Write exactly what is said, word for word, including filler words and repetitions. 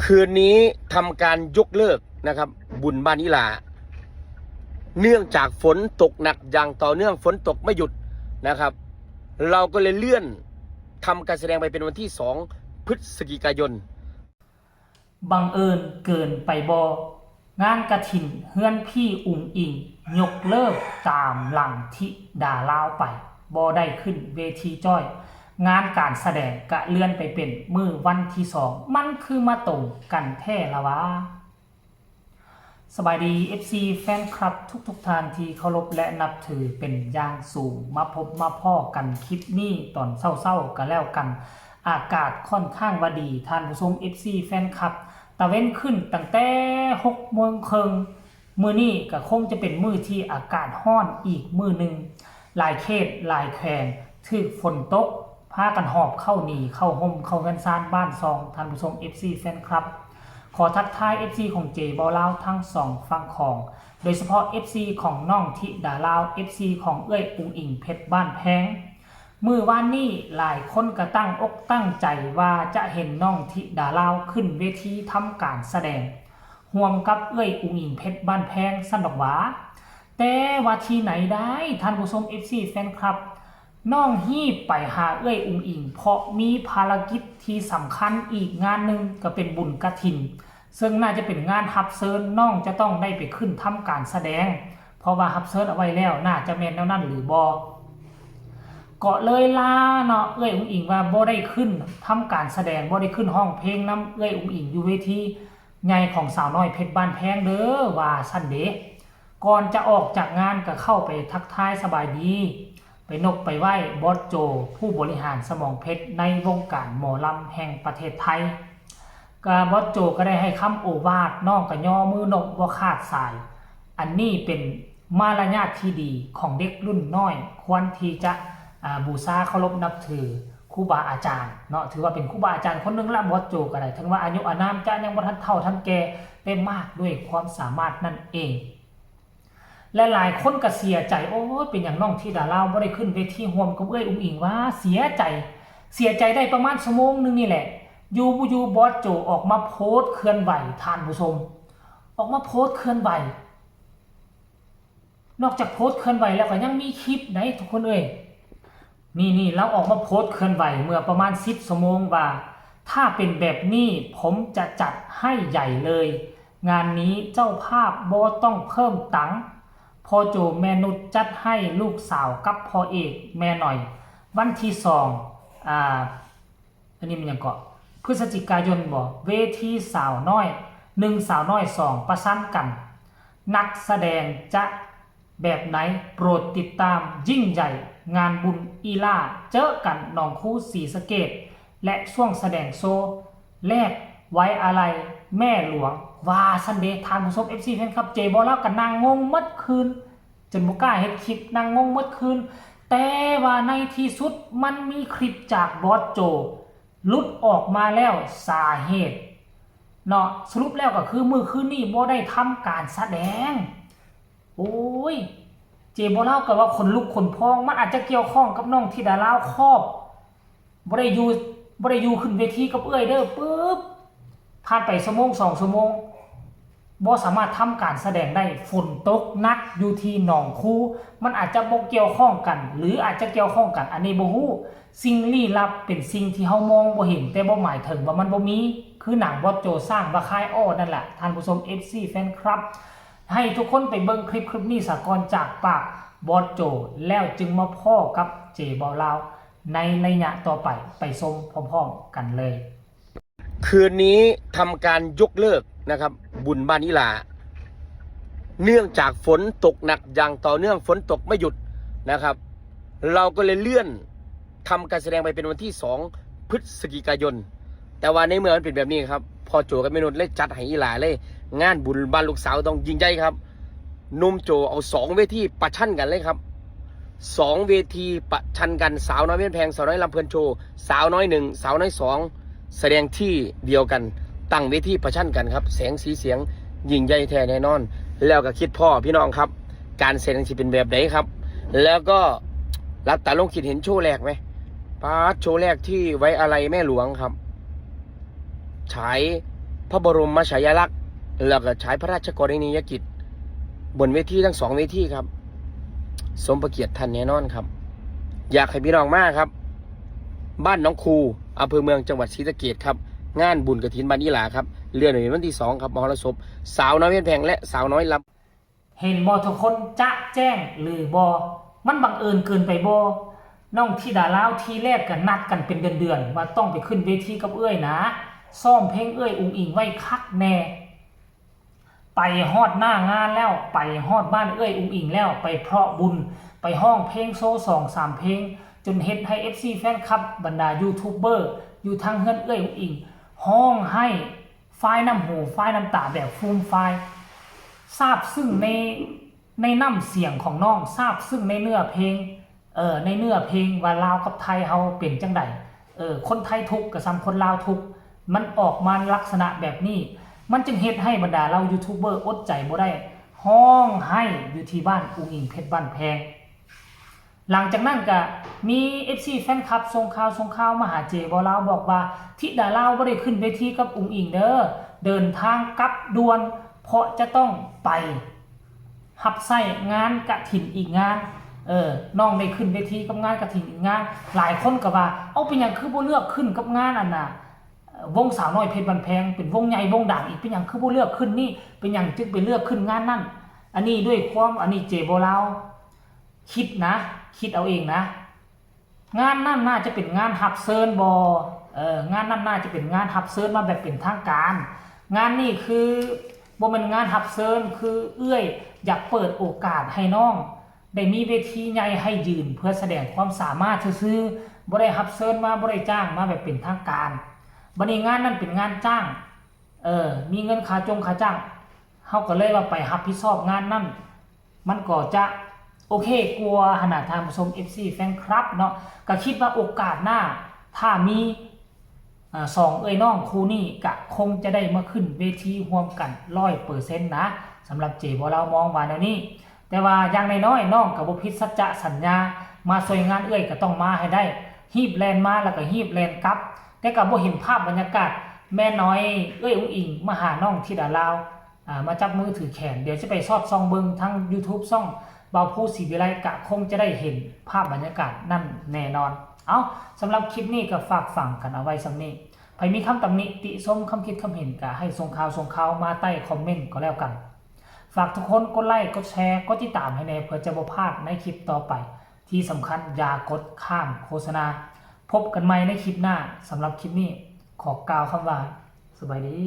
คืนนี้ทำการยกเลิกนะครับ บุญบ้านอีหล่า เนื่องจากฝนตกหนักอย่างต่อเนื่อง ฝนตกไม่หยุดนะครับ เราก็เลยเลื่อนทำการแสดงไปเป็นวันที่สองพฤศจิกายน บังเอิญเกินไปบ่ งานกฐินเฮือนพี่อุ๋งอิ๋งยกเลิกตามหลังธิดาลาวไป บ่ได้ขึ้นเวทีจ้อย งานการแสดงกะเลื่อนไปเป็นมื้อวันที่สอง มันคือมาตรงกันแท้ละวะ สบายดี เอฟซี แฟนคลับทุกๆท่านที่เคารพและนับถือเป็นอย่างสูง มาพบมาพ้อกันคลิปนี้ตอนเช้าๆก็แล้วกัน อากาศค่อนข้างว่าดี ท่านผู้ชม เอฟซี แฟนคลับ ตะเว็นขึ้นตั้งแต่หกโมงครึ่ง มื้อนี้ก็คงจะเป็นมื้อที่อากาศร้อนอีกมื้อหนึ่ง หลายเขตหลายแขวงถืกฝนตก พากันหอบเข้าหนีเข้าห่มเข้าเฮือนซานบ้านซอง ท่านผู้ชม เอฟซี แฟนคลับ ขอทักทาย เอฟซี ของเจบ่าวลาวทั้งสองฝั่งของ โดยเฉพาะ เอฟซี ของน้องธิดาลาว เอฟซี ของเอื้อยอุ๋งอิ๋งเพชรบ้านแพง มื้อวานนี้หลายคนก็ตั้งอกตั้งใจว่าจะเห็นน้องธิดาลาวขึ้นเวทีทำการแสดง ร่วมกับเอื้อยอุ๋งอิ๋งเพชรบ้านแพงซั้นดอกหวา แต่ว่าที่ไหนได้ ท่านผู้ชม เอฟซี แฟนคลับ น้องฮีบไปหาเอื้อยอุ๋งอิ๋ง เพราะมีภารกิจที่สำคัญอีกงานหนึ่งก็เป็นบุญกฐิน ซึ่งน่าจะเป็นงานรับเชิญ น้องจะต้องได้ไปขึ้นทำการแสดง เพราะว่ารับเชิญเอาไว้แล้ว น่าจะแม่นแนวนั้นหรือบ่ ก็เลยลาเนาะ เอื้อยอุ๋งอิ๋งว่าบ่ได้ขึ้นทำการแสดง บ่ได้ขึ้นร้องเพลงนำเอื้อยอุ๋งอิ๋งอยู่เวทีใหญ่ของสาวน้อยเพชรบ้านแพงเด้อ ว่าซั้นเด้ ก่อนจะออกจากงานก็เข้าไปทักทายสบายดี ไปนบไปไหว้บอสโจ ผู้บริหารสมองเพชรในวงการหมอลำแห่งประเทศไทย ก็บอสโจก็ได้ให้คำโอวาท น้องก็ย่อมือนบบ่ขาดสาย อันนี้เป็นมารยาทที่ดีของเด็กรุ่นน้อย ควรที่จะ อ่า บูชาเคารพนับถือครูบาอาจารย์เนาะ ถือว่าเป็นครูบาอาจารย์คนหนึ่งละ บอสโจก็ได้ ถึงว่าอายุอานามจะยังบ่ทันเฒ่าทันแก่ แต่มากด้วยความสามารถนั่นเอง และหลายคนก็เสียใจ โอ้ย เป็นหยังน้องธิดาลาวบ่ได้ขึ้นเวทีร่วมกับเอื้อยอุ๋งอิ๋งวะ เสียใจ เสียใจได้ประมาณชั่วโมงหนึ่งนี่แหละ อยู่บ่อยู่บอสโจออกมาโพสต์เคลื่อนไหว ท่านผู้ชม ออกมาโพสต์เคลื่อนไหว นอกจากโพสต์เคลื่อนไหวแล้วก็ยังมีคลิปได้ทุกคนเอ้ย นี่นี่เราออกมาโพสต์เคลื่อนไหวเมื่อประมาณสิบชั่วโมงว่า ถ้าเป็นแบบนี้ผมจะจัดให้ใหญ่เลย งานนี้เจ้าภาพบ่ต้องเพิ่มตังค์ พ่อโจแม่นุชจัดให้ลูกสาวกับพ่อเอกแม่หน่อย วันที่สอง อ่า อันนี้มันหยังเกาะ พฤศจิกายนบ่ เวทีสาวน้อยหนึ่ง สาวน้อยสอง ประชันกัน นักแสดงจะแบบไหน โปรดติดตาม ยิ่งใหญ่ งานบุญอีหล่า เจอกันหนองคูศรีสะเกษ และช่วงแสดงโชว์แรกไว้อาลัยแม่หลวง ว่าซั้นเด้ ท่านผู้ชม เอฟซี แฟนคลับ เจบ่าวลาวก็นั่งงงหมดคืน จนบ่กล้าเฮ็ดคลิป นั่งงงหมดคืน แต่ว่าในที่สุดมันมีคลิปจากบอสโจ หลุดออกมาแล้ว สาเหตุเนาะ สรุปแล้วก็คือมื้อคืนนี้บ่ได้ทำการแสดง โอ้ย เจบ่าวลาวก็ว่าขนลุกขนพอง มันอาจจะเกี่ยวข้องกับน้องธิดาลาวครอบ บ่ได้อยู่ บ่ได้อยู่ขึ้นเวทีกับเอื้อยเด้อ ปึ๊บ ผ่านไปชั่วโมงสองชั่วโมง บ่สามารถทำการแสดงได้ ฝนตกหนักอยู่ที่หนองคู มันอาจจะบ่เกี่ยวข้องกัน หรืออาจจะเกี่ยวข้องกัน อันนี้บ่ฮู้ สิ่งลี้ลับเป็นสิ่งที่เฮามองบ่เห็น แต่บ่หมายถึงว่ามันบ่มี คือหนังบอสโจสร้างว่าคายอ้อนั่นแหละ ท่านผู้ชม เอฟซี แฟนคลับ ให้ทุกคนไปเบิ่งคลิปคลิปนี้ซะก่อนจากปากบอสโจ แล้วจึงมาพ้อกับเจบ่าวลาว ในระยะต่อไป ไปชมพร้อมๆกันเลย คืนนี้ทำการยกเลิกนะครับ บุญบ้านอีหล่า เนื่องจากฝนตกหนักอย่างต่อเนื่อง ฝนตกไม่หยุดนะครับ เราก็เลยเลื่อนทำการแสดงไปเป็นวันที่สองพฤศจิกายน แต่ว่าในเมื่อมันเป็นแบบนี้ครับ พ่อโจกับแม่นุชเลยจัดให้อีหล่าเลย งานบุญบ้านลูกสาวต้องยิ่งใหญ่ครับ หนุ่มโจเอาสองเวทีประชันกันเลยครับ สองเวทีประชันกัน สาวน้อยเพชรแพง สาวน้อยลำเพลินโชว์ สาวน้อยหนึ่ง สาวน้อยสอง แสดงที่เดียวกัน ตั้งเวทีประชันกันครับ แสงสีเสียงยิ่งใหญ่แท้แน่นอน แล้วก็คิดพ้อพี่น้องครับ การแสดงสิเป็นแบบใดครับ แล้วก็หลับตาลงคิดเห็นโชว์แรกไหม ป๊าด โชว์แรกที่ไว้อาลัยแม่หลวงครับ ฉาย พระบรมฉายาลักษณ์ แล้วก็ฉายพระราชกรณียกิจ บนเวทีทั้งสองเวทีครับ สมพระเกียรติท่านแน่นอนครับ อยากให้พี่น้องมาครับ บ้านหนองคู อำเภอเมือง จังหวัดศรีสะเกษครับ งานบุญกฐินบ้านอีหลาครับ เลื่อนไปเป็นวันที่สองครับ มหรสพ สาวน้อยเพชรแพง และสาวน้อยลำ เห็นบ่ทุกคน จะแจ้งหรือบ่ มันบังเอิญเกินไปบ่ น้องธิดาลาวทีแรกก็นัดกันเป็นเดือนๆ ว่าต้องไปขึ้นเวทีกับเอื้อยนะ ซ้อมเพลงเอื้อยอุ๋งอิ๋งไว้คักแน่ ไปฮอดหน้างานแล้ว ไปฮอดบ้านเอื้อยอุ๋งอิ๋งแล้ว ไปเพราะบุญ ไปฮ้องเพลงโชว์สองสามเพลง จนเฮ็ดให้ เอฟซี แฟนคลับ บรรดายูทูบเบอร์ อยู่ทางเฮือนเอื้อยอุ๋งอิ๋ง ฮ้องไห้ ฟายน้ำหู ฟายน้ำตาแบบฟูมฟาย ซาบซึ้งใน ในน้ำเสียงของน้อง ซาบซึ้งในเนื้อเพลง เออ ในเนื้อเพลงว่าลาวกับไทยเฮาเป็นจั่งใด เออ คนไทยทุกข์ก็ส่ำคนลาวทุกข์ มันออกมาลักษณะแบบนี้ มันจึงเฮ็ดให้บรรดาเหล่ายูทูบเบอร์อดใจบ่ได้ ฮ้องไห้อยู่ที่บ้านอุ๋งอิ๋งเพชรบ้านแพง หลังจากนั้นก็มี เอฟซี แฟนคลับส่งข่าวส่งข่าวมาหาเจบ่าวลาว บอกว่าธิดาลาวบ่ได้ขึ้นเวทีกับอุ๋งอิ๋งเด้อ เดินทางกลับด่วน เพราะจะต้องไปรับใช้งานกฐินอีกงาน เออ น้องได้ขึ้นเวทีกับงานกฐินอีกงาน หลายคนก็ว่า เอ้า เป็นหยังคือบ่เลือกขึ้นกับงานอันน่ะ วงสาวน้อยเพชรบ้านแพง เป็นวงใหญ่วงดังอีก เป็นหยังคือบ่เลือกขึ้นนี่ เป็นหยังจึงไปเลือกขึ้นงานนั่น อันนี้ด้วยความ อันนี้เจบ่าวลาว คิดนะ คิดเอาเองนะ งานนั่นน่าจะเป็นงานรับเชิญบ่ เออ งานนั่นน่าจะเป็นงานรับเชิญมาแบบเป็นทางการ งานนี่คือบ่แม่นงานรับเชิญ คือเอื้อยอยากเปิดโอกาสให้น้อง ได้มีเวทีใหญ่ให้ยืนเพื่อแสดงความสามารถซื่อๆ บ่ได้รับเชิญมา บ่ได้จ้างมาแบบเป็นทางการ บัดนี้งานนั่นเป็นงานจ้าง เออ มีเงินค่าจงค่าจ้าง เฮาก็เลยว่าไปรับผิดชอบงานนั่น มันก็จะโอเคกว่าหั้นน่ะ ท่านผู้ชม เอฟซี แฟนคลับเนาะ ก็คิดว่าโอกาสหน้า ถ้ามี อ่า สองเอื้อยน้องคู่นี้ก็คงจะได้มาขึ้นเวทีร่วมกันร้อยเปอร์เซ็นต์นะ สำหรับเจบ่าวลาวมองว่าแนวนี้ แต่ว่าอย่างน้อยๆ น้องก็บ่ผิดสัจจะสัญญา มาช่วยงานเอื้อยก็ต้องมาให้ได้ ฮีบแล่นมาแล้วก็ฮีบแล่นกลับ แต่ก็บ่เห็นภาพบรรยากาศแม่น้อยเอื้อยอุ๋งอิ๋งมาหาน้องธิดาลาว อ่า มาจับมือถือแขน เดี๋ยวจะไปสอดส่องเบิ่งทางยูทูบช่องบ่าวภูศรีวิไล ก็คงจะได้เห็นภาพบรรยากาศนั่นแน่นอน เอ้า สำหรับคลิปนี้ก็ฝากฟังกันเอาไว้ส่ำนี้ ไผมีคำตำหนิติชม คำคิดคำเห็นก็ให้ส่งข่าวส่งข่าวมาใต้คอมเมนต์ก็แล้วกัน ฝากทุกคนกดไลค์ กดแชร์ กดติดตามให้แน่ เพื่อจะบ่พลาดในคลิปต่อไป ที่สำคัญอย่ากดข้ามโฆษณา พบกันใหม่ในคลิปหน้า สำหรับคลิปนี้ขอกล่าวคำว่า สบายดี